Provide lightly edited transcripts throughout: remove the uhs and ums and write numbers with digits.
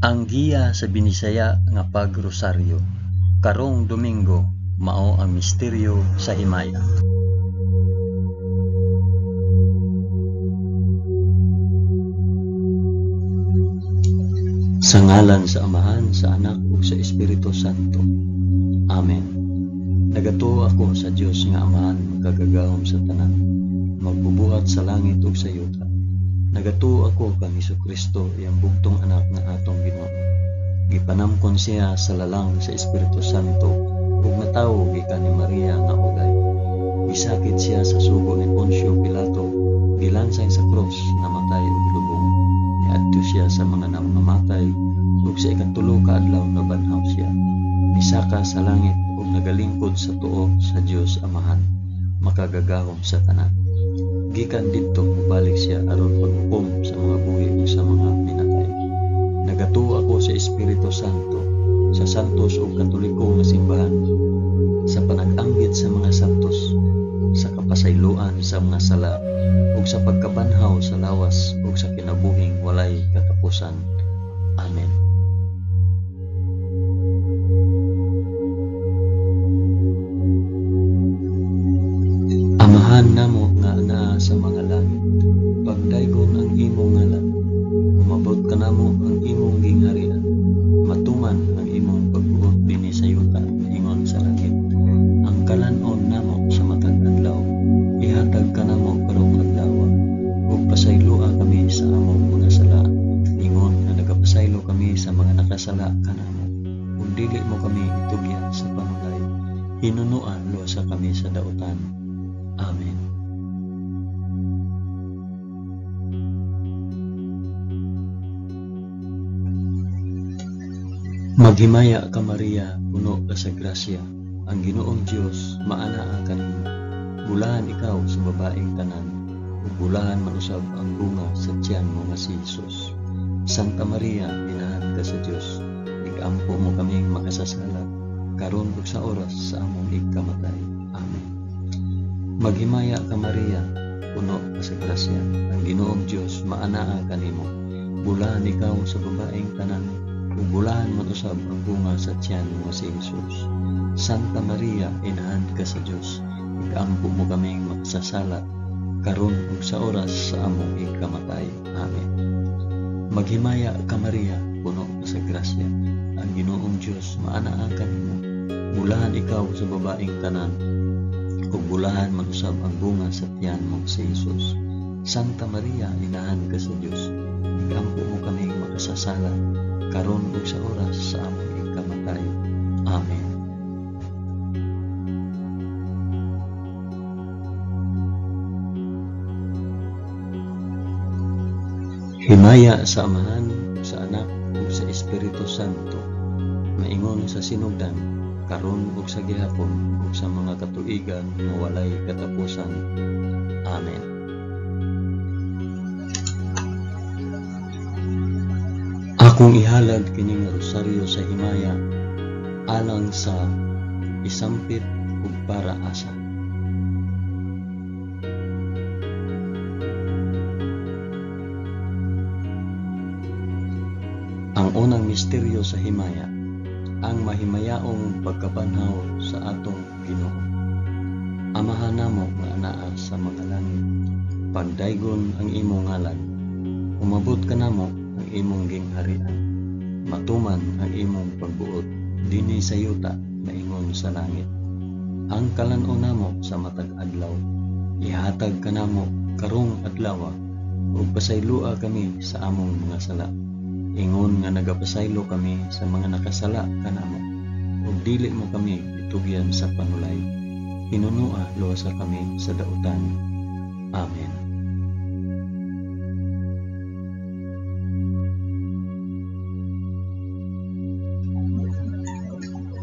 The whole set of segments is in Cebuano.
Ang giya sa Binisaya nga pagrosaryo karong Domingo mao ang misteryo sa himaya. Sa ngalan sa Amahan, sa Anak ug sa Espiritu Santo. Amen. Nagatuo ako sa Dios nga Amahan, makagagahom sa tanan, magbubuhat sa langit ug sa yuta. Nagatuo ako kang Hesukristo, iyang bugtong anak nga atong Ginoo. Gipanamkon siya sa lalang sa Espiritu Santo ug natawo gikan ni Maria nga ulay. Gisakit siya sa sugo ni Poncio Pilato, gilansang sa krus, namatay ug gilubong. Niadto siya sa mga nangamatay ug sa ikatulo ka adlaw nabanhaw siya. Misaka sa langit ug nagalingkod sa tuo sa Dios Amahan, makagagahom sa tanan. Gikan didto mobalik siya aron paghukom sa mga buhi ug sa mga minatay. Nagatuo ako sa Espiritu Santo, sa santos ug katoliko nga simbahan, sa panag-ambit sa mga santos, sa kapasayloan sa mga sala, ug sa pagkabanhaw sa lawas ug sa kinabuhing walay katapusan. Amen. Amahan namo nga anaa sa mga langit, pagdaygon ang imong ngalan, umabot kanamo ang imong gingharian, matuman ang imong pagbuot dinhi sa yuta ingon sa langit. Ang kalan-on namo sa matag adlaw, ihatag kanamo karong adlaw, ug pasayloa kami sa among mga sala, ingon nga nagapasaylo kami sa mga nakasala kanamo, ug dili mo kami itugyan sa panulay, hinunoa luwasa kami sa dautan. Amen. Maghimaya ka Maria, puno ka sa grasya, ang Ginoong Dios maanaa kanimo. Bulahan ikaw sa babaeng tanan, ug bulahan man usab ang bunga sa tiyan mo nga si Jesus. Santa Maria, inahan ka sa Dios, igampo mo kaming makasasala, karon ug sa oras sa among igkamatay. Amen. Maghimaya ka Maria, puno ka sa grasya, ang Ginoong Dios maanaa kanimo. Bulahan ikaw sa babaeng tanan, ug bulahan man usab ang bunga sa tiyan mo si Jesus. Santa Maria, inahan ka sa Dios, igampo mo kaming makasasala, karon ug sa oras sa among igkamatay. Amen. Maghimaya ka Maria, puno ka sa grasya, ang Ginoong Dios maanaa kanimo. Bulahan ikaw sa babaeng tanan, ug bulahan man usab ang bunga sa tiyan mo si Jesus. Santa Maria, inahan ka sa Dios, igampo mo kaming makasasala, karon ug sa oras sa among igkamatay. Amen. Himaya sa Amahan, sa Anak, ug sa Espiritu Santo, maingon sa sinugdan, karon ug sa gihapon, ug sa mga katuigan nga walay katapusan. Amen. Akong ihalad kining rosaryo sa himaya alang sa isampit ug para asa. Ang unang misteryo sa himaya, ang mahimayaong pagkabanhaw sa atong Ginoo. Amahan namo nga anaa sa mga langit, pagdaygon ang imong ngalan, umabot kanamo ang imong gingharian, matuman ang imong pagbuot dinhi sa yuta maingon sa langit. Ang kalan-on namo sa matag adlaw, ihatag kanamo karong adlaw, ug pasayloa kami sa among mga sala, ingon nga nagapasaylo kami sa mga nakasala kanamo, ug dili mo kami itugyan sa panulay, hinunua luwasa kami sa dautan. Amen.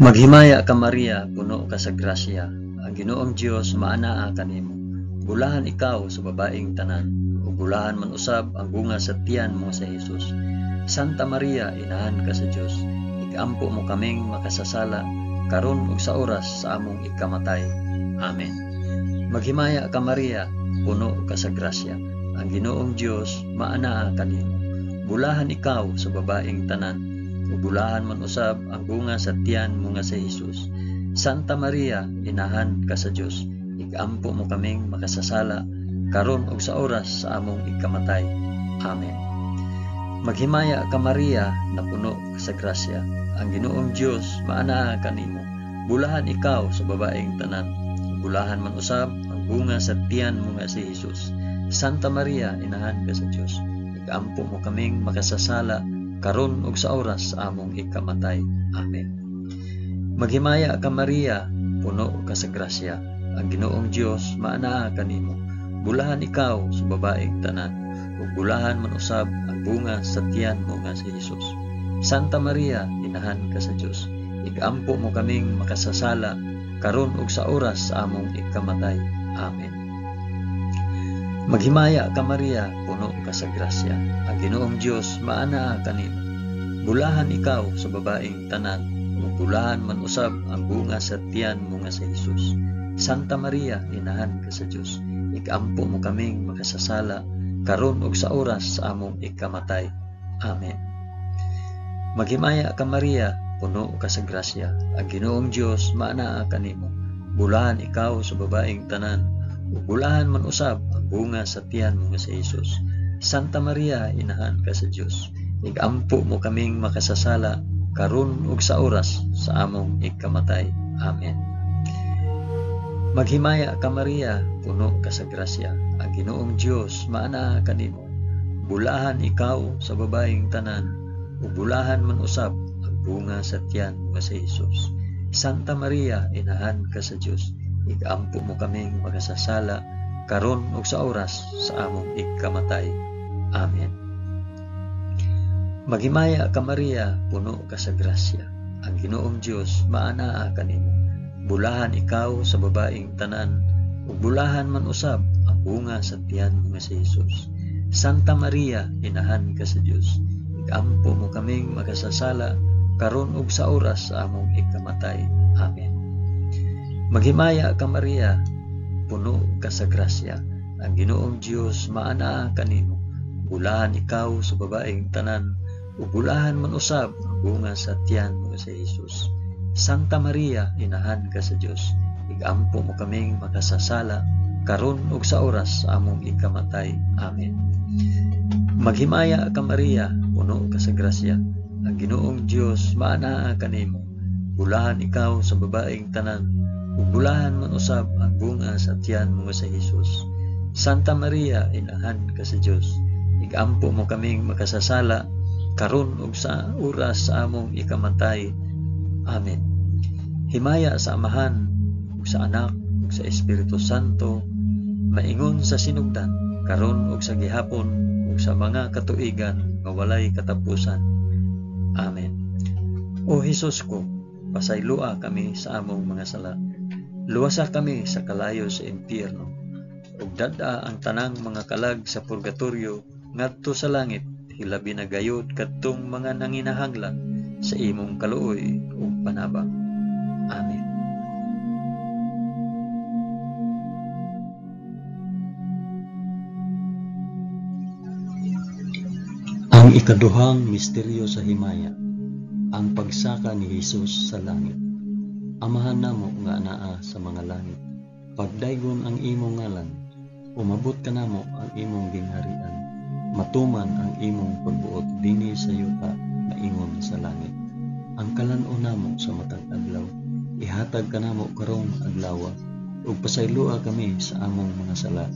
Maghimaya ka Maria, puno ka sa grasya, ang Ginoong Dios maanaa kanimo. Bulahan ikaw sa babaeng tanan, ug bulahan man usab ang bunga sa tiyan mo sa Jesus. Santa Maria, inahan ka sa Dios, igampo mo kaming makasasala, karon ug sa oras sa among ikamatay. Amen. Maghimaya ka Maria, puno ka sa grasya, ang Ginoong Dios maanaa kanimo. Bulahan ikaw sa babaeng tanan, ug bulahan man usab ang bunga sa tiyan mo nga si Hesus. Santa Maria, inahan ka sa Dios, igampo mo kaming makasasala karon ug sa oras sa among ikamatay. Amen. Maghimaya ka Maria, napuno ka sa grasya, ang Ginoong Dios maanaa kanimo. Bulahan ikaw sa babaeng tanan, bulahan man usab ang bunga sa tiyan mo nga si Hesus. Santa Maria, inahan ka sa Dios, igampo mo kaming makasasala karon ug sa oras sa among ikamatay. Amen. Maghimaya ka Maria, puno ka sa grasya, ang Ginoong Dios maanaa kanimo. Bulahan ikaw sa babaeng tanan, ug bulahan man usab ang bunga sa tiyan mo nga si Hesus. Santa Maria, inahan ka sa Dios, igampo mo kaming makasasala karon ug sa oras sa among ikamatay. Amen. Maghimaya ka Maria, puno ka sa grasya, ang Ginoong Dios maanaa kanimo. Bulahan ikaw sa babaeng tanan, ug bulahan man usab ang bunga sa tiyan mo nga si Hesus. Santa Maria, inahan ka sa Dios, ikampo mo kaming makasasala karon ug sa oras sa among ikamatay. Amen. Maghimaya ka Maria, puno ka sa grasya, ang Ginoong Dios maanaa kanimo. Bulahan ikaw sa babaeng tanan, ug bulahan man usab ang bunga sa tiyan mo nga si Hesus. Santa Maria, inahan ka sa Dios, igampo mo kaming makasasala karon ug sa oras sa among ikamatay. Amen. Maghimaya ka Maria, puno ka sa grasya, ang Ginoong Dios maanaa kanimo. Bulahan ikaw sa babaeng tanan, ug bulahan man usab ang bunga sa tiyan mo nga si Hesus. Santa Maria, inahan ka sa Dios, igampo mo kaming makasasala karon ug sa oras sa among ikamatay. Amen. Maghimaya ka Maria, puno ka sa grasya, ang Ginoong Dios maanaa kanimo. Bulahan ikaw sa babaeng tanan, ug bulahan man usab ang bunga sa tiyan mo nga si Hesus. Santa Maria, inahan ka sa Dios, igampo mo kaming makasasala karon ug sa oras sa among ikamatay. Amen. Maghimaya ka Maria, puno ka sa grasya, ang Ginoong Dios maanaa kanimo. Bulahan ikaw sa babaeng tanan, ug bulahan man usab ang bunga sa tiyan mo nga si Hesus. Santa Maria, inahan ka sa Dios, igampo mo kaming makasasala karon ug sa oras sa among ikamatay. Amen. Maghimaya ka Maria, puno ka sa grasya, ang Ginoong Dios maanaa kanimo. Bulahan ikaw sa babaeng tanan, ug bulahan man usab ang bunga sa tiyan mo nga si Hesus. Santa Maria, inahan ka sa Dios, igampo mo kaming makasasala karon ug sa oras sa among ikamatay. Amen. Himaya sa Amahan, ug sa Anak, ug sa Espiritu Santo, maingon sa sinugdan, karon ug sa gihapon, ug sa mga katuigan nga walay katapusan. Amen. O Hesus ko, pasayloa kami sa among mga sala. Luwasa kami sa kalayo sa impyerno, ug dad-a ang tanang mga kalag sa purgatorio ngadto sa langit, hilabi na gayud kadtong mga nanginahanglan sa imong kaluoy ug panabang. Amen. Ang ikaduhang misteryo sa himaya, ang pagsaka ni Hesus sa langit. Amahan namo nga anaa sa mga langit, pagdaygon ang imong ngalan, umabot kanamo ang imong gingharian, matuman ang imong pagbuot dinhi sa yuta maingon sa langit. Ang kalan-on namo sa matag adlaw, ihatag kanamo karong adlaw, ug pasayloa kami sa among mga sala,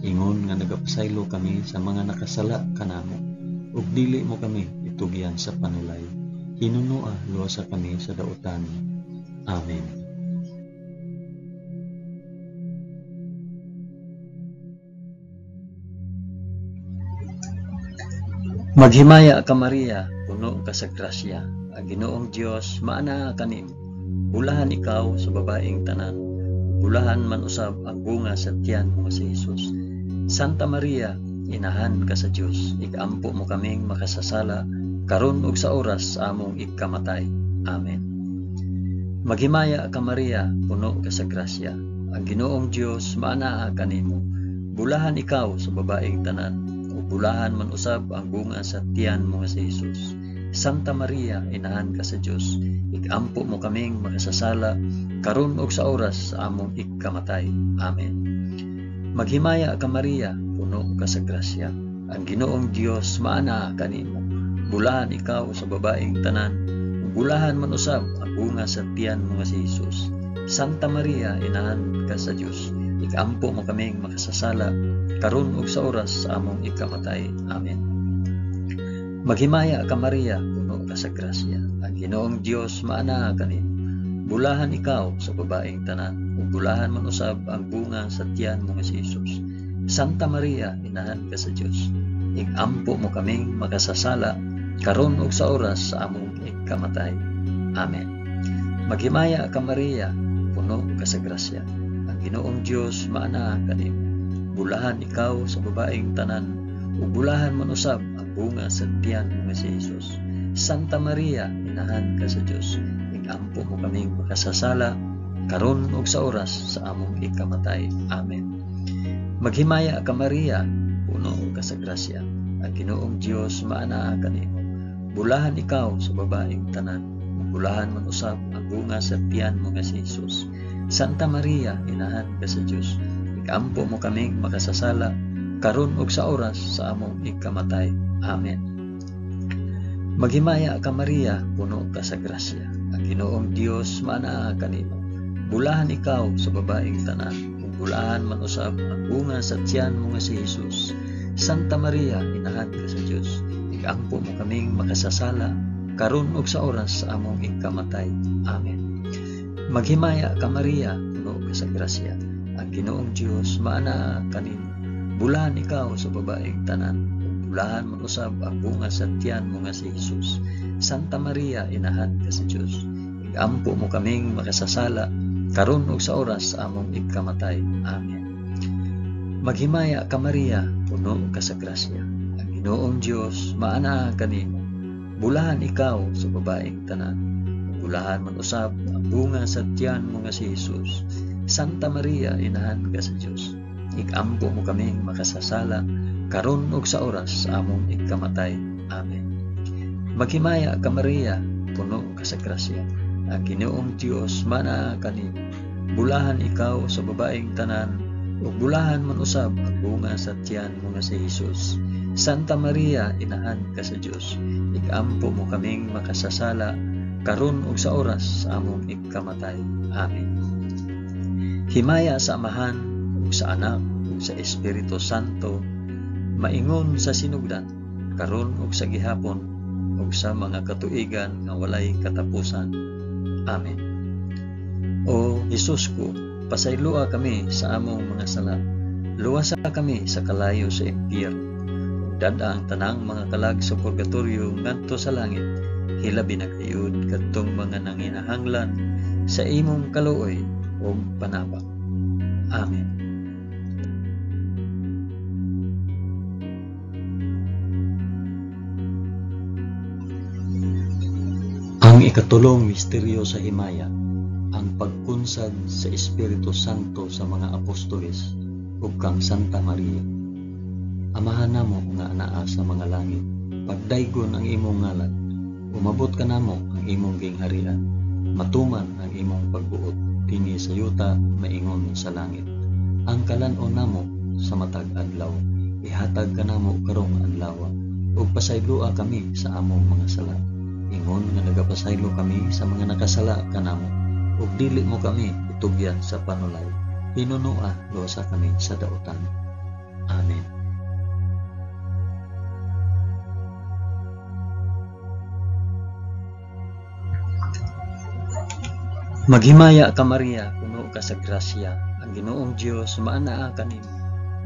ingon nga nagapasaylo kami sa mga nakasala kanamo, ug dili mo kami itugyan sa panulay. Hinunoa luwasa kami sa dautan. Amen. Maghimaya ka Maria, puno ka sa grasya, ang Ginoong Dios maanaa kanimo. Bulahan ikaw sa babaeng tanan, bulahan man usab ang bunga sa tiyan mo nga si Hesus. Santa Maria, inahan ka sa Dios, ikampo mo kaming makasasala karon ug sa oras sa among ikamatay. Amen. Maghimaya ka Maria, puno ka sa grasya, ang Ginoong Dios maanaa kanimo. Bulahan ikaw sa babaeng tanan, ug bulahan man usab ang bunga sa tiyan mo nga si Hesus. Santa Maria, inahan ka sa Dios, ikampo mo kaming makasasala karon ug sa oras sa among ikamatay. Amen. Maghimaya ka Maria, puno ka sa grasya. Ang Ginoong Dios maanaa kanimo. Bulahan ikaw sa babaeng tanan, ug bulahan man usab ang bunga sa tiyan mo nga si Jesus. Santa Maria, inahan ka sa Dios, ikampo mo kaming makasasala karon ug sa oras sa among ikamatay. Amen. Maghimaya ka Maria, puno ka sa grasya. Ang Ginoong Dios maanaa kanimo. Bulahan ikaw sa babaeng tanan, ug bulahan man usab ang bunga sa tiyan mo nga si Jesus. Santa Maria, inahan ka sa Dios, ikampo mo kaming makasasala karon ug sa oras sa among ikamatay. Amen. Maghimaya ka Maria, puno ka sa grasya. Ang Ginoong Dios maanaa kanimo. Bulahan ikaw sa babaeng tanan, ug bulahan man usab ang bunga sa tiyan mo nga si Jesus. Santa Maria, inahan ka sa Dios, ikampo mo kaming makasasala karon ug sa oras sa among ikamatay. Amen. Maghimaya ka Maria, puno ka sa grasya. Ang Ginoong Dios maanaa kanimo. Bulahan ikaw sa babaeng tanan, ug bulahan man usab ang bunga sa tiyan mo nga si Jesus. Santa Maria, inahan ka sa Dios, ikampo mo kaming makasasala karon ug sa oras sa among ikamatay. Amen. Maghimaya ka Maria, puno ka sa grasya. Ang Ginoong Dios maanaa kanimo. Bulahan ikaw sa babaeng tanan, ug bulahan man usab ang bunga sa tiyan mo nga si Jesus. Santa Maria, inahan ka sa Dios, ikampo mo kaming makasasala karon ug sa oras sa among ikamatay. Amen. Maghimaya ka Maria, puno ka sa grasya. Ang Ginoong Dios maanaa kanimo. Bulahan ikaw sa babaeng tanan, ug bulahan man usab ang bunga sa tiyan mo nga si Jesus. Santa Maria, inahan ka sa Dios, ikampo mo kaming makasasala karon ug sa oras sa among ikamatay. Amen. Maghimaya ka Maria, puno ka sa grasya. Ang Ginoong Dios maanaa kanimo. Bulahan ikaw sa babaeng tanan, ug bulahan man usab ang bunga sa tiyan mo nga si Jesus. Santa Maria, inahan ka sa Dios, ikampo mo kaming makasasala karon ug sa oras sa among ikamatay. Amen. Maghimaya ka Maria, puno ka sa grasya. Ang Ginoong Dios maanaa kanimo. Bulahan ikaw sa babaeng tanan, ug bulahan man usab ang bunga sa tiyan mo nga si Jesus. Santa Maria, inahan ka sa Dios, ikampo mo kaming makasasala karon ug sa oras sa among ikamatay. Amen. Himaya sa Amahan ug sa Anak ug sa Espiritu Santo, maingon sa sinugdan, karon ug sa gihapon ug sa mga katuigan nga walay katapusan. Amen. O Hesus ko, pasayloa kami sa among mga sala. Luwasa kami sa kalayo sa impyerno. Ug dad-a ang tanang mga kalag sa purgatorio ngadto sa langit. Hilabi na gayud kadtong mga nanginahanglan sa imong kaluoy ug panabang. Amen. Ang ikatulong misteryo sa himaya, ang pagkunsad sa Espiritu Santo sa mga apostoles ug kang Santa Maria. Amahan namo nga anaa sa mga langit, pagdaygon ang imong ngalan, umabot kanamo ang imong gingharian, matuman ang imong pagbuot dinhi sa yuta maingon sa langit. Ang kalan-on namo sa matag adlaw, ihatag kanamo karong adlaw, ug pasayloa kami sa among mga sala, ingon nga nagapasaylo kami sa mga nakasala kanamo, ug dili mo kami itugyan sa panulay, hinunoa luwasa kami sa dautan. Amen. Maghimaya ka Maria, puno ka sa grasya, ang Ginoong Dios maanaa kanimo.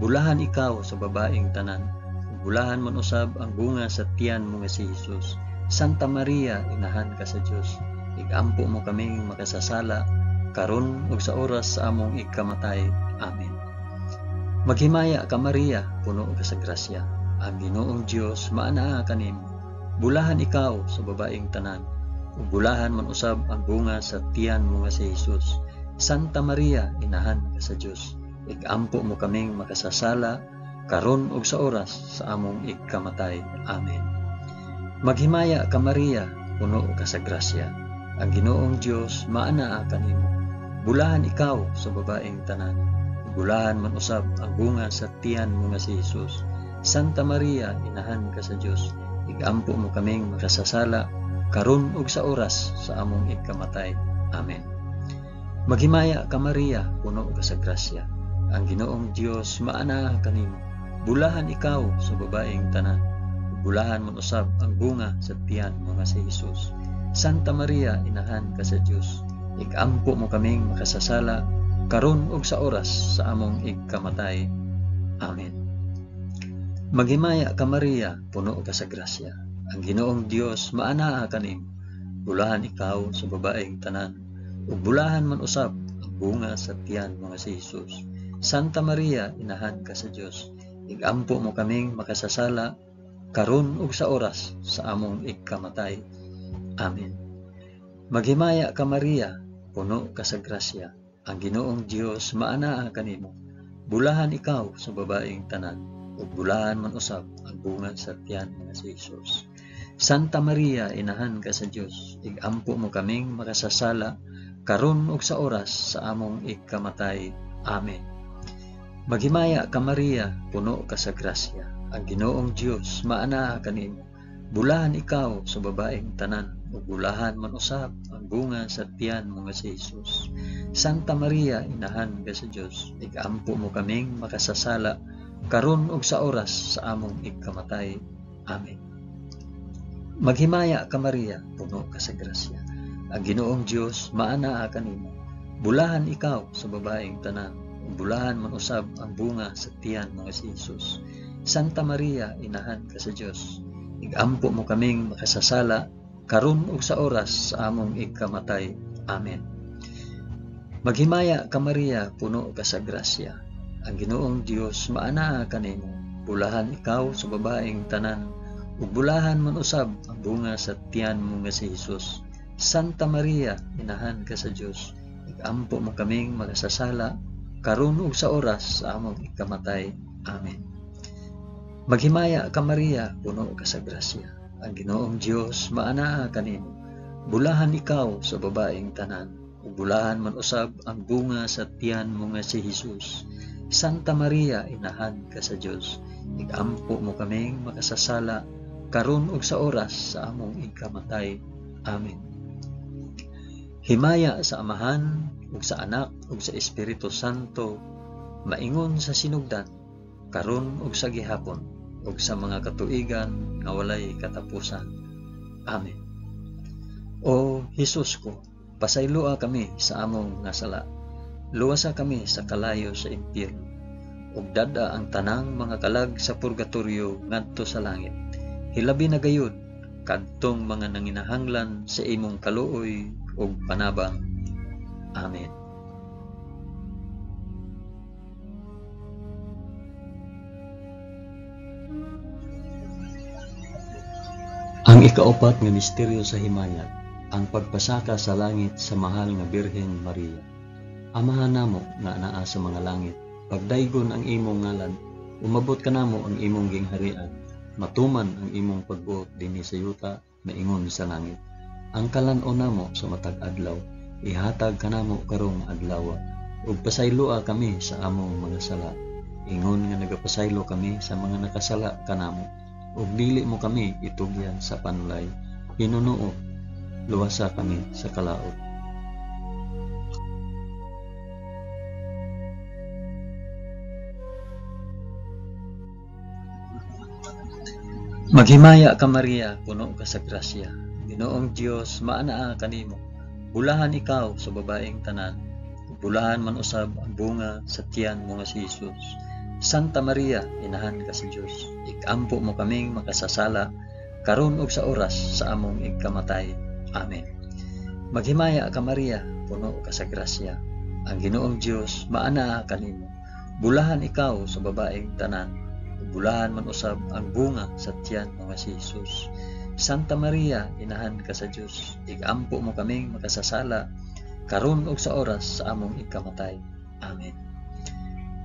Bulahan ikaw sa babaeng tanan, ug bulahan man usab ang bunga sa tiyan mo nga si Jesus. Santa Maria, inahan ka sa Dios, igampo mo kaming makasasala karon ug sa oras sa among ikamatay. Amen. Maghimaya ka Maria, puno ka sa grasya, ang Ginoong Dios maanaa kanimo. Bulahan ikaw sa babaeng tanan, ug bulahan man usab ang bunga sa tiyan mo nga si Jesus. Santa Maria, inahan ka sa Dios, igampo mo kaming makasasala karon ug sa oras sa among ikamatay. Amen. Maghimaya ka Maria, puno ka sa grasya. Ang Ginoong Dios maanaa kanimo. Bulahan ikaw sa babaeng tanan. Bulahan man usab ang bunga sa tiyan mo nga si Jesus. Santa Maria, inahan ka sa Dios. Igampo mo kaming makasasala karon ug sa oras sa among ikamatay. Amen. Maghimaya ka Maria, puno ka sa grasya. Ang Ginoong Dios maanaa kanimo. Bulahan ikaw sa babaeng tanan. Bulahan man usab ang bunga sa tiyan mo nga si Jesus. Santa Maria, inahan ka sa Dios. Igampo mo kaming makasasala karon ug sa oras sa among igkamatay. Amen. Maghimaya ka Maria, puno ka sa grasya. Ang Ginoong Dios maanaa kanimo. Bulahan ikaw sa babaeng tanan, ug bulahan man usab ang bunga sa tiyan mo nga si Jesus. Santa Maria, inahan ka sa Dios. Igampo mo kaming makasasala karon ug sa oras sa among igkamatay. Amen. Maghimaya ka Maria, puno ka sa grasya. Ang Ginoong Dios maanaa kanimo. Bulahan ikaw sa babaeng tanan, ug bulahan man usab ang bunga sa tiyan mo nga si Jesus. Santa Maria, inahan ka sa Dios. Igampo mo kaming makasasala karon ug sa oras sa among igkamatay. Amen. Maghimaya ka Maria, puno ka sa grasya. Ang Ginoong Dios maanaa kanimo. Bulahan ikaw sa babaeng tanan, ug bulahan man usab ang bunga sa tiyan mo nga si Jesus. Santa Maria, inahan ka sa Dios. Igampo mo kaming makasasala karon ug sa oras sa among igkamatay. Amen. Maghimaya ka Maria, puno ka sa grasya. Ang Ginoong Dios maanaa kanimo. Bulahan ikaw sa babaeng tanan, ug bulahan man usab ang bunga sa tiyan mo nga si Jesus. Santa Maria, inahan ka sa Dios. Igampo mo kaming makasasala karon ug sa oras sa among igkamatay. Amen. Maghimaya ka Maria, puno ka sa grasya. Ang Ginoong Dios maanaa kanimo. Bulahan ikaw sa babaeng tanan, ug bulahan man usab ang bunga sa tiyan mo nga si Jesus. Santa Maria, inahan ka sa Dios. Igampo mo kaming makasasala karon ug sa oras sa among ikamatay. Amen. Maghimaya ka Maria, puno ka sa grasya. Ang Ginoong Dios maanaa kanimo. Bulahan ikaw sa babaeng tanan, ug bulahan man usab ang bunga sa tiyan mo nga si Jesus. Santa Maria, inahan ka sa Dios. Igampo mo kaming makasasala karon ug sa oras sa among ikamatay. Amen. Himaya sa Amahan ug sa Anak ug sa Espiritu Santo, maingon sa sinugdan, karon ug sa gihapon, ug sa mga katuigan nga walay katapusan. Amen. O Hesus ko, pasayloa kami sa among nga sala. Luwasa kami sa kalayo sa impyerno, ug dad-a ang tanang mga kalag sa purgatorio ngadto sa langit. Hilabi na gayud kadtong mga nanginahanglan sa imong kaluoy ug panabang. Amen. Ang ikaupat nga misteryo sa himayag, ang pagpasaka sa langit sa mahal nga Birhen Maria. Amahan namo nga anaa sa mga langit, pagdaygon ang imong ngalan, umabot kanamo ang imong gingharian, matuman ang imong pagbuot dinhi sa yuta maingon sa langit. Ang kalan-on namo sa matag adlaw, ihatag kanamo karong adlaw, ug pasayloa kami sa among mga sala, ingon nga nagapasaylo kami sa mga nakasala kanamo, ug dili mo kami itugyan sa panulay, hinunuo, luwasa kami sa kalaot. Maghimaya ka Maria, puno ka sa grasya. Ginoong Dios maanaa kanimo. Bulahan ikaw sa babaeng tanan, bulahan man usab ang bunga sa tiyan mo nga si Jesus. Santa Maria, inahan ka sa Dios. Ikampo mo kaming makasasala karon ug sa oras sa among igkamatay. Amen. Maghimaya ka Maria, puno ka sa grasya. Ang Ginoong Dios maanaa kanimo. Bulahan ikaw sa babaeng tanan, bulahan man usab ang bunga sa tiyan mo nga si Jesus. Santa Maria, inahan ka sa Dios. Igampo mo kaming makasasala karon ug sa oras sa among ikamatay. Amen.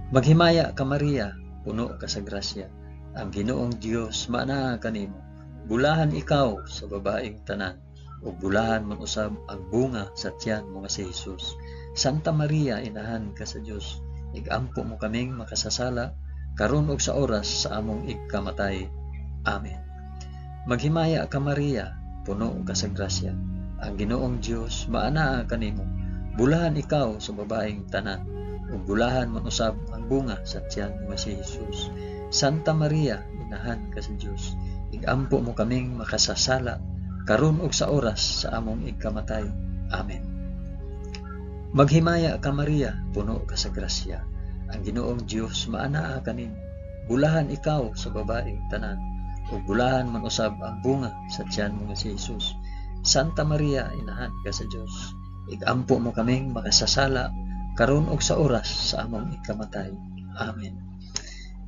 Maghimaya ka Maria, puno ka sa grasya. Ang Ginoong Dios maanaa kanimo. Bulahan ikaw sa babaeng tanan, ug bulahan man usab ang bunga sa tiyan mo nga si Jesus. Santa Maria, inahan ka sa Dios, igampo mo kaming makasasala, karon ug sa oras sa among igkamatay. Amen. Maghimaya ka Maria, puno ka sa grasya. Ang Ginoong Dios maanaa kanimo. Bulahan ikaw sa babaeng tanan, ug bulahan man usab ang bunga sa tiyan mo nga si Jesus. Santa Maria, inahan ka sa Dios, igampo mo kaming makasasala, karon ug sa oras sa among igkamatay. Amen. Maghimaya ka Maria, puno ka sa grasya. Ang Ginoong Dios maanaa kanimo. Bulahan ikaw sa babaeng tanan, ug bulahan man usab ang bunga sa tiyan mo nga si Jesus. Santa Maria, inahan ka sa Dios, igampo mo kaming makasasala, karon ug sa oras sa among ikamatay. Amen.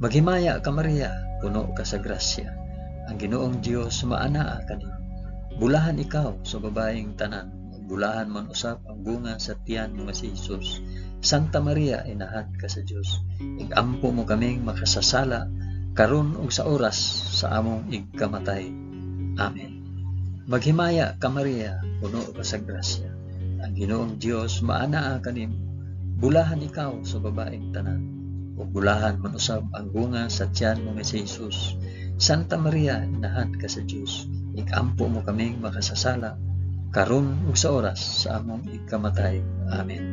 Maghimaya ka Maria, puno ka sa grasya. Ang Ginoong Dios maanaa kanimo. Bulahan ikaw sa babaeng tanan, ug bulahan man usab ang bunga sa tiyan mo nga si Jesus. Santa Maria, inahan ka sa Dios, igampo mo kaming makasasala, karon ug sa oras sa among igkamatay. Amen. Maghimaya ka Maria, puno ka sa grasya. Ang Ginoong Dios maanaa kanimo. Bulahan ikaw sa babaeng tanan, ug bulahan man usab ang bunga sa tiyan mo nga si Jesus. Santa Maria, inahan ka sa Dios, igampo mo kaming makasasala, karon ug sa oras sa among igkamatay. Amen.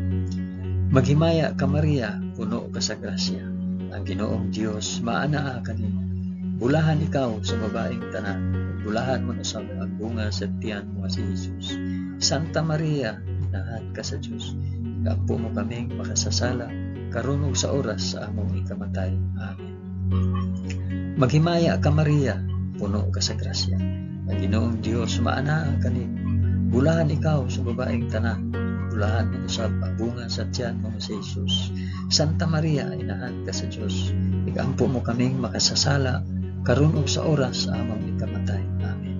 Maghimaya ka Maria, puno ka sa grasya. Ang Ginoong Dios maanaa kanimo. Bulahan ikaw sa babaeng tanan, ug bulahan man usab ang bunga sa tiyan mo nga si Jesus. Santa Maria, inahan ka sa Dios, igampo mo kaming makasasala, karon ug sa oras sa among ikamatay. Amen. Maghimaya ka Maria, puno ka sa grasya. Ang Ginoong Dios maanaa kanimo. Bulahan ikaw sa babaeng tanan, bulahan man usab ang bunga sa tiyan mo nga si Jesus. Santa Maria, inahan ka sa Dios, igampo mo kaming makasasala, karon ug sa oras sa among ikamatay. Amen.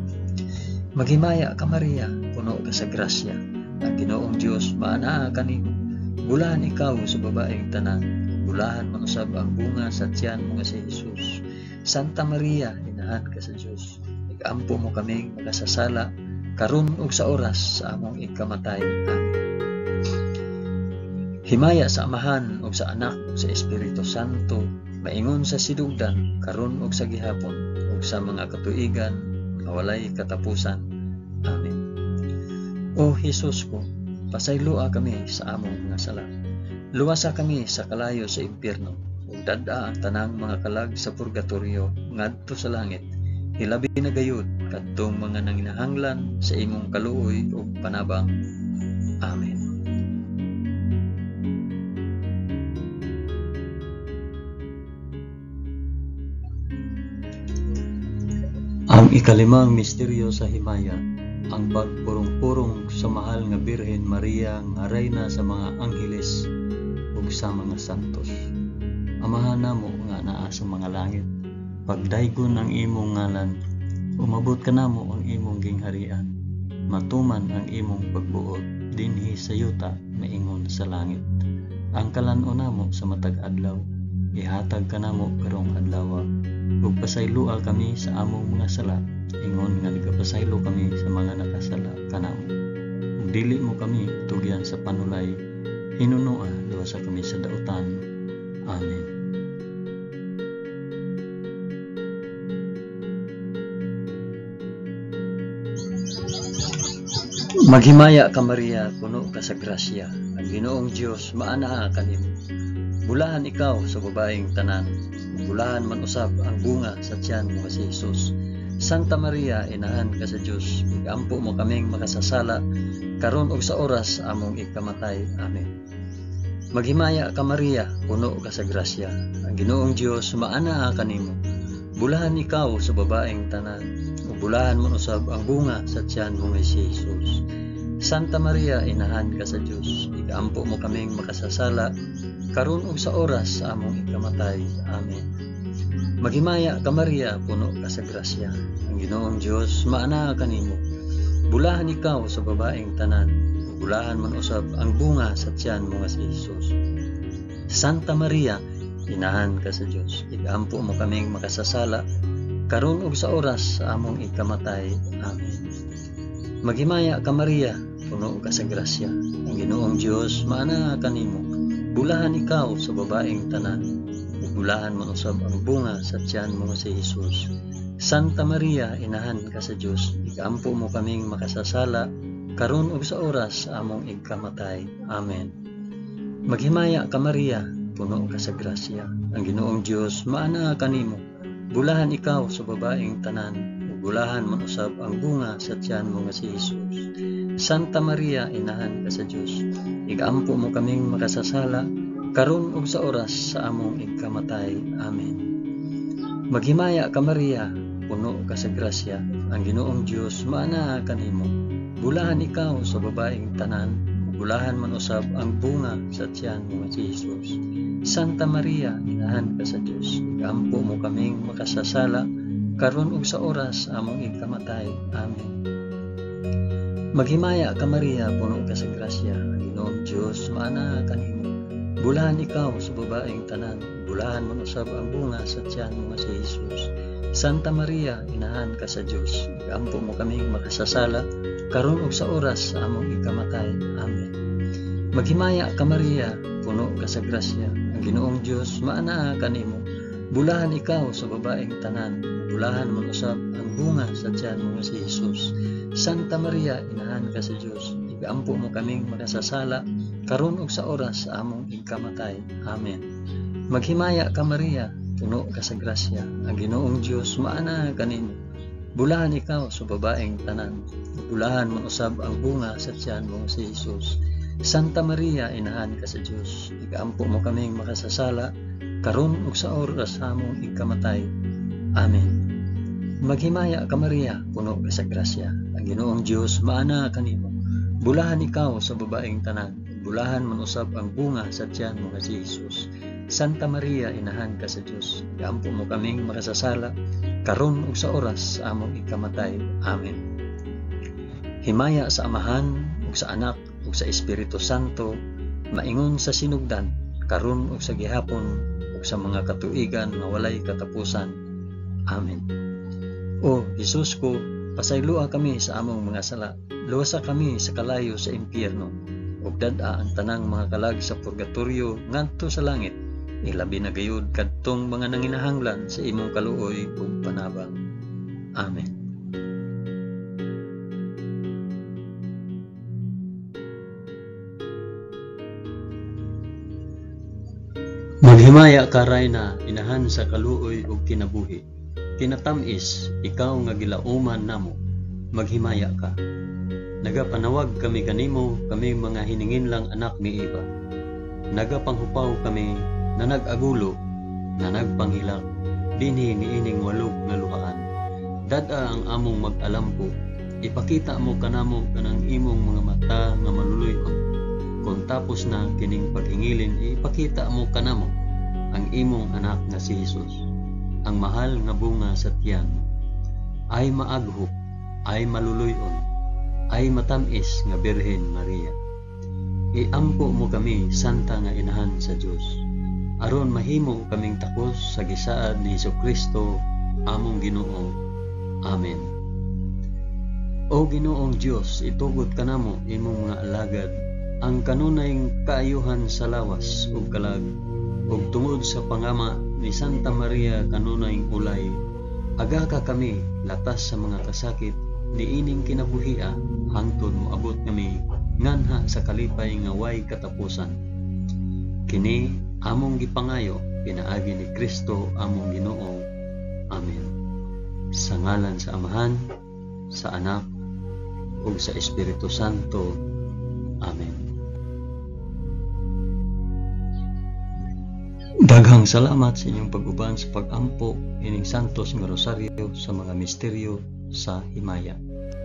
Maghimaya ka Maria, puno ka sa grasya. Ang Ginoong Dios maanaa kanimo. Bulahan ikaw sa babaeng tanan, bulahan man usab ang bunga sa tiyan mo nga si Jesus. Santa Maria, inahan ka sa Dios, igampo mo kaming makasasala, karon ug sa oras sa among ikamatay. Amen. Himaya sa Amahan ug sa Anak ug sa Espiritu Santo, maingon sa sidugdan, karon ug sa gihapon, ug sa mga katuigan nga walay katapusan. Amen. O Hesus ko, pasayloa kami sa among mga sala. Luwasa kami sa kalayo sa impyerno, ug dad-a ang tanang mga kalag sa purgatorio ngadto sa langit. Hilabi na gayud kadtong mga nanginahanglan sa imong kaluoy ug panabang. Amen. Ang ikalimang misteryo sa himaya, ang pagpurong-purong sa mahal nga Birhen Maria nga reyna sa mga angheles ug sa mga santos. Amahan namo nga naa sa mga langit, pagdaygon ang imong ngalan, umabot kanamo ang imong gingharian, matuman ang imong pagbuot dinhi sa yuta maingon sa langit. Ang kalan-on namo sa matag adlaw, ihatag kanamo karong adlaw, ug pasayloa kami sa among mga sala, ingon nga nagapasaylo kami sa mga nakasala kanamo. Ug dili mo kami tugyan sa panulay, hinunoa luwasa kami sa dautan. Amen. Maghimaya ka Maria, puno ka sa grasya. Ang Ginoong Dios maanaa kanimo. Bulahan ikaw sa babaeng tanan, bulahan man usab ang bunga sa tiyan mo nga si Jesus. Santa Maria, inahan ka sa Dios, igampo mo kaming makasasala, karon ug sa oras among ikamatay. Amen. Maghimaya ka Maria, puno ka sa grasya. Ang Ginoong Dios maanaa kanimo. Bulahan ikaw sa babaeng tanan, ug bulahan man usab ang bunga sa tiyan mo nga si Jesus. Santa Maria, inahan ka sa Dios, igampo mo kaming makasasala, karon ug sa oras sa among ikamatay. Amen. Maghimaya ka Maria, puno ka sa grasya. Ang Ginoong Dios maanaa kanimo. Bulahan ikaw sa babaeng tanan, ug bulahan man usab ang bunga sa tiyan mo nga si Jesus. Santa Maria, inahan ka sa Dios, igampo mo kaming makasasala, karon ug sa oras sa among ikamatay. Amen. Maghimaya ka Maria, puno ka sa grasya, ang Ginoong Dios maanaa kanimo. Bulahan ikaw sa babaeng tanan, ug bulahan man usab ang bunga sa tiyan mo nga si Hesus. Santa Maria, inahan ka sa Dios, igaampo mo kaming makasasala, karon ug sa oras sa among igkamatay. Amen. Maghimaya ka Maria, puno ka sa grasya, ang Ginoong Dios maanaa kanimo. Bulahan ikaw sa babaeng tanan, ug bulahan man usab ang bunga sa tiyan mo nga si Hesus. Santa Maria, inahan ka sa Dios, igaampo mo kaming makasasala, karon ug sa oras sa among igkamatay. Amen. Maghimaya ka Maria, puno ka sa grasya, ang Ginoong Dios maanaa kanimo. Bulahan ikaw sa babaeng tanan, ug bulahan man usab ang bunga sa tiyan mo nga si Hesus. Santa Maria, inahan ka sa Dios, igaampo mo kaming makasasala, karon ug sa oras sa among igkamatay. Amen. Maghimaya ka Maria, puno ka sa grasya, ang Ginoong Dios maanaa kanimo. Bulahan ikaw sa babaeng tanan, bulahan man usab ang bunga sa tiyan mo nga si Hesus. Santa Maria, inahan ka sa Dios, igaampo mo kaming makasasala, karon ug sa oras sa among ikamatay. Amen. Maghimaya ka Maria, puno ka sa grasya, ang Ginoong Dios maanaa kanimo. Bulahan ikaw sa babaeng tanan, bulahan man usab ang bunga sa tiyan mo nga si Hesus. Santa Maria, inahan ka sa Dios, igaampo mo kaming makasasala, karon ug sa oras sa among igkamatay. Amen. Maghimaya ka Maria, puno ka sa grasya, ang Ginoong Dios maanaa kanimo. Bulahan ikaw sa babaeng tanan, bulahan man usab ang bunga sa tiyan mo si Hesus. Santa Maria, inahan ka sa Dios, igaampo mo kaming makasasala, karon ug sa oras sa among igkamatay. Amen. Maghimaya ka Maria, puno ka sa grasya, ang Ginoong Dios maanaa kanimo. Bulahan ikaw sa babaeng tanan, bulahan man usab ang bunga sa tiyan mo nga si Hesus. Santa Maria, inahan ka sa Dios, igaampo mo kaming makasasala, karon ug sa oras sa among ikamatay. Amen. Himaya sa Amahan ug sa Anak ug sa Espiritu Santo, maingon sa sinugdan, karon ug sa gihapon ug sa mga katuigan nga walay katapusan. Amen. O Hesus ko, pasayloa kami sa among mga sala, luwasa kami sa kalayo sa impyerno, ug dad-a ang tanang mga kalag sa purgatorio ngadto sa langit, ilabi na gayud kadtong mga nanginahanglan sa imong kaluoy ug panabang. Amen. Maghimaya ka Rayna, inahan sa kaluoy ug kinabuhi. Kinatamis, ikaw nga gilauman namo, maghimaya ka. Nagapanawag kami kanimo, kami mga hininginlang anak ni Eva. Nagapanghupaw kami na nag-agulo, na nagpanghilak, dinhi niining walog nga luhaan. Dad-a ang among mag-alampo, ipakita mo kanamo kanang imong mga mata nga maluluy-on. Kung tapos na kining paghingilin, ipakita mo kanamo ang imong anak nga si Hesus, ang mahal nga bunga sa tiyan. Ay maaghop, ay maluluy-on, ay matamis nga Birhen Maria. Iampo mo kami, Santa nga Inahan sa Dios, aron mahimo kaming takos sa gisaad ni Hesukristo among Ginoo. Amen. O Ginoong Dios, itugot kanamo imong mga alagad ang kanunay kaayuhan sa lawas ug kalag, ug tungod sa pangama ni Santa Maria kanunay ulay, aga ka kami latas sa mga kasakit niining kinabuhia hangtod moabot kami nganha sa kalipay nga way katapusan. Kini among gipangayo pinaagi ni Kristo among Ginoo. Amen. Sa ngalan sa Amahan, sa Anak, ug sa Espiritu Santo. Amen. Daghang salamat sa inyong pag-uban sa pag-ampo ining Santos nga Rosaryo sa mga misteryo sa himaya.